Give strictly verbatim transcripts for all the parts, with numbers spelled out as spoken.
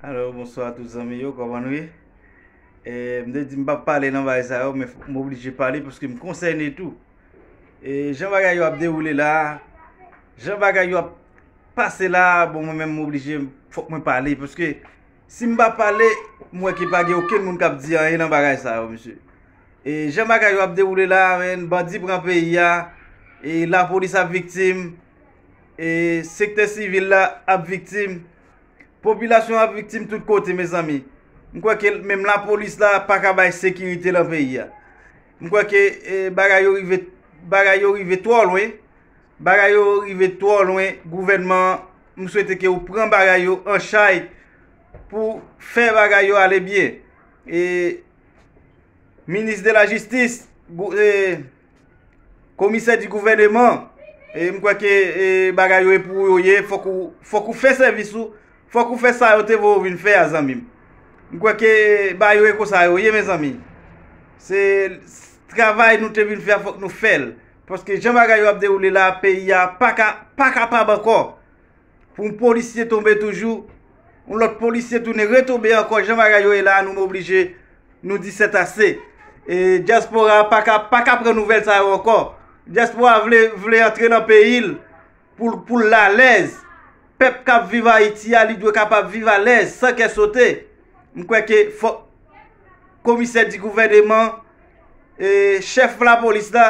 Alo, bonswa tout zanmi yo, kòman nou ye? E, m te di m p ap pale nan bagay sa yo, men m oblije pale paske m konsène tou. E, jan bagay yo ap dewoule la, jan bagay yo ap pase la, bon, mwen menm m oblije, fòk mwen pale, paske si m pa pale, m wè ke pa gen okenn moun k ap di anyen nan bagay sa yo, mesye. E, jan bagay yo ap dewoule la, men, bandi pran peyi a, e, lapolis ap viktim, e, sektè sivil la ap viktim, popilasyon ap viktim tout kote, mezanmi. M kwè ke menm lapolis la pa ka bay sekirite nan peyi a. M kwè ke, e, bagay yo rive, bagay yo rive twò lwen, bagay yo rive twò lwen, gouvènman, m swete ke ou pran bagay yo an chay pou fè bagay yo ale byen. E, minis de la jistis, gou- e, komisè di gouvèneman, e, m kwè ke, e, bagay yo e pou ou yo ye, fòk ou, fòk ou fè sèvis ou, fòk ou fè sa yo te voye w vin fè a, zanmi m. M kwè ke, e, bagay yo e konsa yo ye, mezanmi. Se travay nou te vin fè a, fòk nou fè l. Paske jan bagay yo ap dewoule la, peyi a pa ka, pa kapab ankò. Pou yon polisye tonbe toujou, yon lòt polisye tounen retonbe ankò, jan bagay yo ye la, nou oblije, nou di sètase. E dyaspora pa ka, pa ka pran nouvèl sa yo ankò. Dyaspora vle, vle antre nan peyi l pou, pou l alèz. Pèp k ap viv Ayiti a, li dwe kapab viv alèz, san kè sote. M kwè ke fòk komisè di gouvèneman, e, chèf lapolis la,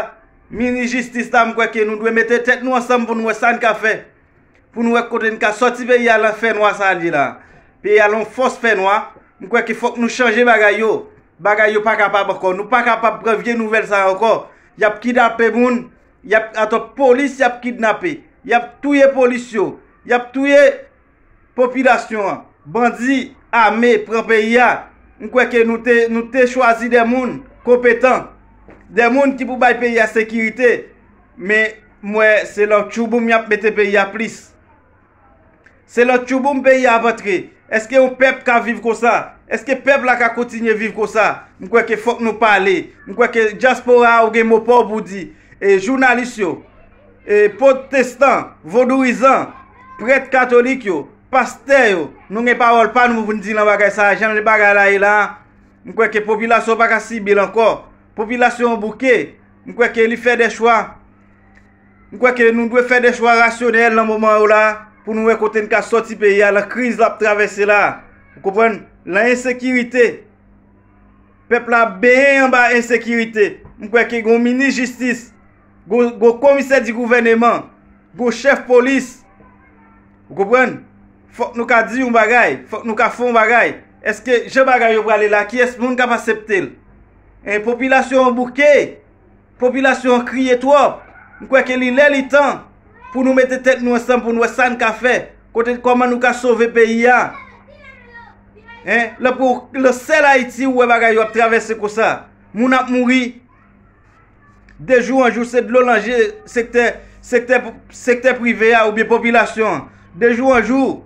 minis jistis la, m kwè ke nou dwe mete tèt nou ansanm pou nou wè sa n ka fè. Pou nou wè kote n ka sòti peyi a lan fènwa sa a li ye la. Peyi a lan fòs fènwa, m kwè ke fòk nou chanje bagay yo. Bagay yo pa kapab ankò. Nou pa kapab pran vye nouvèl sa a ankò. Y ap kidnape moun, y ap, atò, polis y ap kidnape. Y ap touye polis yo. Y ap touye popilasyon an. Bandi ame pran peyi a. M kwè ke nou te, nou te chwazi de moun konpetan. De moun ki pou bay peyi a sekirite. Men m wè se lan tchouboum y ap mete peyi a plis. Se lan tchouboum peyi a ap antre. Èske yon pèp ka viv konsa? Èske pèp la ka kontinye viv konsa? M kwè ke fòk nou pale. M kwè ke dyaspora a ou gen mo pa w pou di. E jounalis yo, e pwotestan, vodouyizan, prèt katolik yo, pastè yo, nou gen pawòl pa nou pou n di lan bagay sa a, jan bagay la ye la. M kwè ke popilasyon pa ka sibi l ankò. Popilasyon an bouke. M kwè ke li fè de chwa. M kwè ke nou dwe fè de chwa rasyonèl nan moman yo la pou nou wè kote n ka sòti peyi a lan kriz l ap travèse la. Ou konprann? Lan ensekirite. Pèp la benyen anba ensekirite. M kwè ke gon minis jistis, gon, gon komisè di gouvèneman, gon chèf polis. Ou konprann? Fòk nou ka di yon bagay, fòk nou ka fè yon bagay. Èske jan bagay yo prale la, kiyès moun k ap aksepte l? En, popilasyon an bouke, popilasyon an kriye twòp. M kwè ke li lè li tan pou nou mete tèt nou ansanm pou nou wè sa n ka fè. Kote, kòman nou ka sove peyi a. En, lan pou, lan sèl Ayiti ou wè bagay yo ap travèse konsa. Moun ap mouri. De jou an jou, se dlo nan je sektè, sektè, sektè prive a oubyen popilasyon an. De jou an jou,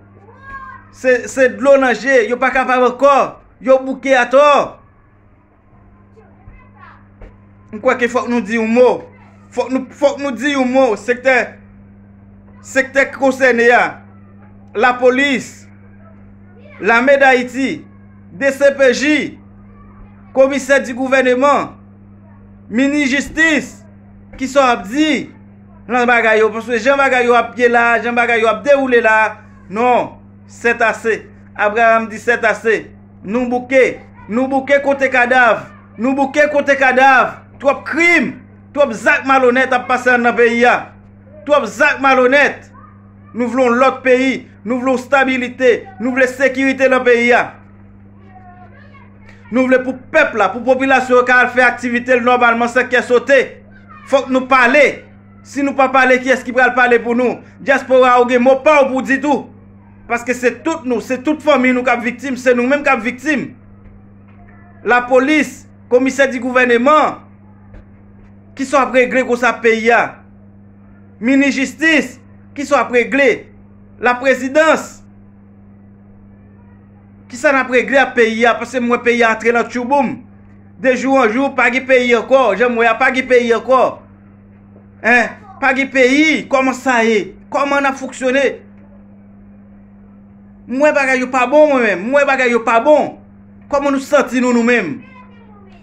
se, se dlo nan je, yo pa kapab ankò, yo bouke atò. M kwè ke fòk nou di yon mo. Fòk nou, fòk nou di yon mo, sektè, sektè konsène a, lapolis, lame Dayiti, D C P J, komisè di gouvèneman, minis jistis, kisa w ap di lan bagay yo? Paske jan bagay yo ap ye la, jan bagay yo ap dewoule la, non, sètase. Abraram di sètase. Nou bouke. Nou bouke konte kadav. Nou bouke konte kadav. Twòp krim, twòp zak malonèt ap pase anndan peyi a. Twòp zak malonèt. Nou vle yon lòt peyi. Nou vle yon stabilite. Nou vle sekirite nan peyi a. Nou vle pou pèp la, pou popilasyon an ka al fè aktivite l nòmalman san kè sote. Fòk nou pale. Si nou pa pale, kiyès ki pral pale pou nou? Dyaspora a, ou gen mo pa w pou di tou. Paske se tout nou, se tout fanmi nou k ap viktim, se nou menm k ap viktim. Lapolis, komisè di gouvèneman, kisa w ap regle konsa peyi a? Minis jistis, kisa w ap regle? Laprezidans, kisa n ap regle ak peyi a? Paske m wè peyi a antre lan tchouboum. De jou an jou, pa gen peyi ankò. Jan m wè a, pa gen peyi ankò. En, pa gen peyi. Kòman sa ye? Kòman n ap fonksyone? M wè bagay yo pa bon mwen menm. M wè bagay yo pa bon. Kòman nou santi nou nou menm?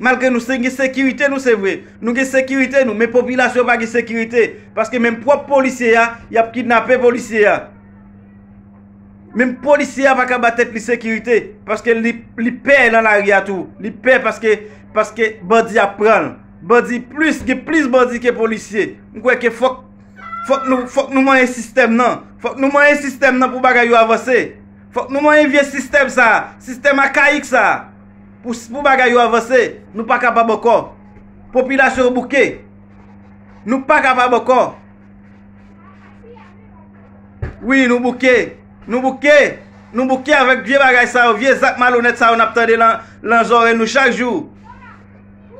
Malgre nou se gen sekirite nou, se vre. Nou gen sekirite nou, men popilasyon pa gen sekirite. Paske menm pwòp polisye a, y ap kidnape polisye a. Menm polisye a pa ka ba tèt li sekirite, paske li, li pè nan lari a tou. Li pè paske, paske bandi ap pran l. Bandi plis, gen plis bandi ke polisye. M kwè ke fòk, fòk nou, fòk nou manyen sistèm nan. Fòk nou manyen sistèm nan pou bagay yo avanse. Fòk nou manyen vye sistèm sa a, sistèm akayik sa a. Pou, pou bagay yo avanse, nou pa kapab ankò. Popilasyon bouke. Nou pa kapab ankò. Wi, nou bouke. Nou bouke. Nou bouke avèk vye bagay sa yo, vye zak malonèt sa yo n ap tande lan, lan zòrèy nou chak jou.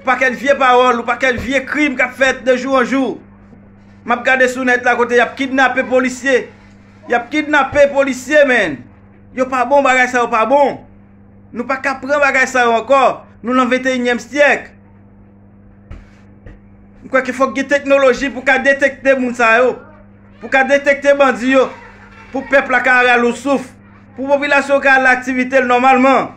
Pakèt vye pawòl, ou pakèt vye krim k ap fèt de jou an jou. M ap gade sou nèt la kote y ap kidnape polisye. Y ap kidnape polisye, menn. Yo pa bon, bagay sa yo pa bon. Nou pa ka pran bagay sa yo ankò. Nou lan venteyinyèm syèk. M kwè ke fòk gen teknoloji pou ka detekte moun sa yo. Pou ka detekte bandi yo. Pou pèp la ka rale yon souf. Pou popilasyon ka al aktivite l nòmalman.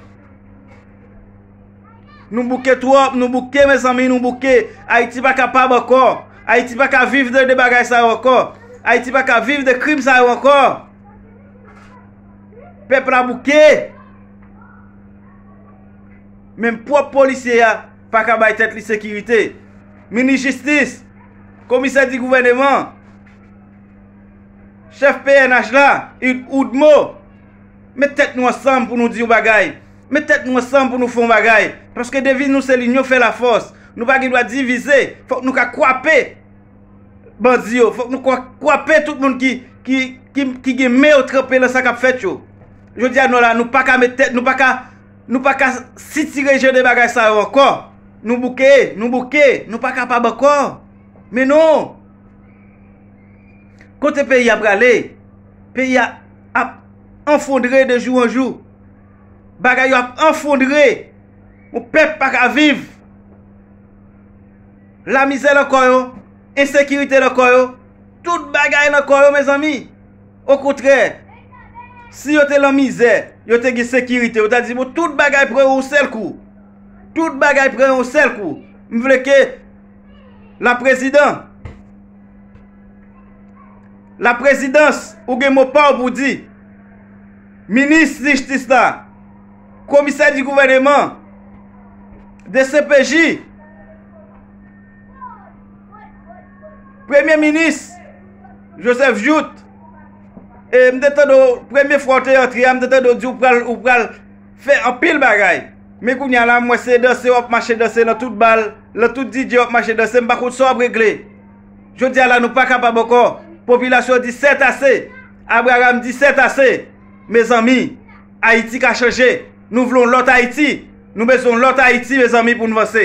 Nou bouke twòp, nou bouke, mezanmi, nou bouke. Ayiti pa kapab ankò. Ayiti pa ka viv de, de bagay sa yo ankò. Ayiti pa ka viv de krim sa yo ankò. Pèp la bouke. Menm pwòp polisye a pa ka bay tèt li sekirite. Minis jistis, komisè di gouvèneman, chèf P N H la, Udmo, met tèt nou ansanm pou nou di yon bagay. Met tèt nou ansanm pou nou fè yon bagay. Paske deviz nou se linyon fè lafòs. Nou pa gen dwa divize. Fòk nou ka kwape bandi yo. Fòk nou kwa-, kwape tout moun ki, ki, ki, ki gen men yo tranpe lan sa k ap fèt yo. Jodi a nou la, nou pa ka met tèt, nou pa ka, nou pa ka sitire je de bagay sa yo ankò. Nou bouke, nou bouke, nou pa kapab ankò. Men non. Kote peyi a prale? Peyi a ap anfondre de jou an jou. Bagay yo ap anfondre. Yon pèp pa ka viv. Lamizè lan kò yo, ensekirite lan kò yo, tout bagay lan kò yo, mezanmi. Okontrè, si yo te lan mizè, yo te gen sekirite, yo ta di, bon, tout bagay pran yon sèl kou. Tout bagay pran yon sèl kou. M vle ke laprezidan, laprezidans, ou gen mo pa w pou di. Minis jistis la, komisè di gouvèneman, D C P J, premye minis, Joseph Jouthe, e m te tande w, premye fwa w te antre a, m te tande w di w pral, ou pral fè anpil bagay. Men kounye a la, m wè se danse w ap mache danse lan tout bal, lan tout D J w ap mache danse, m pa konn sa w ap regle. Jodi a la, nou pa kapab ankò. Popilasyon di sètase. Abraham di sètase. Mezanmi, Ayiti ka chanje. Nou vle yon lòt Ayiti. Nou bezwen yon lòt Ayiti, mezanmi, pou n vanse.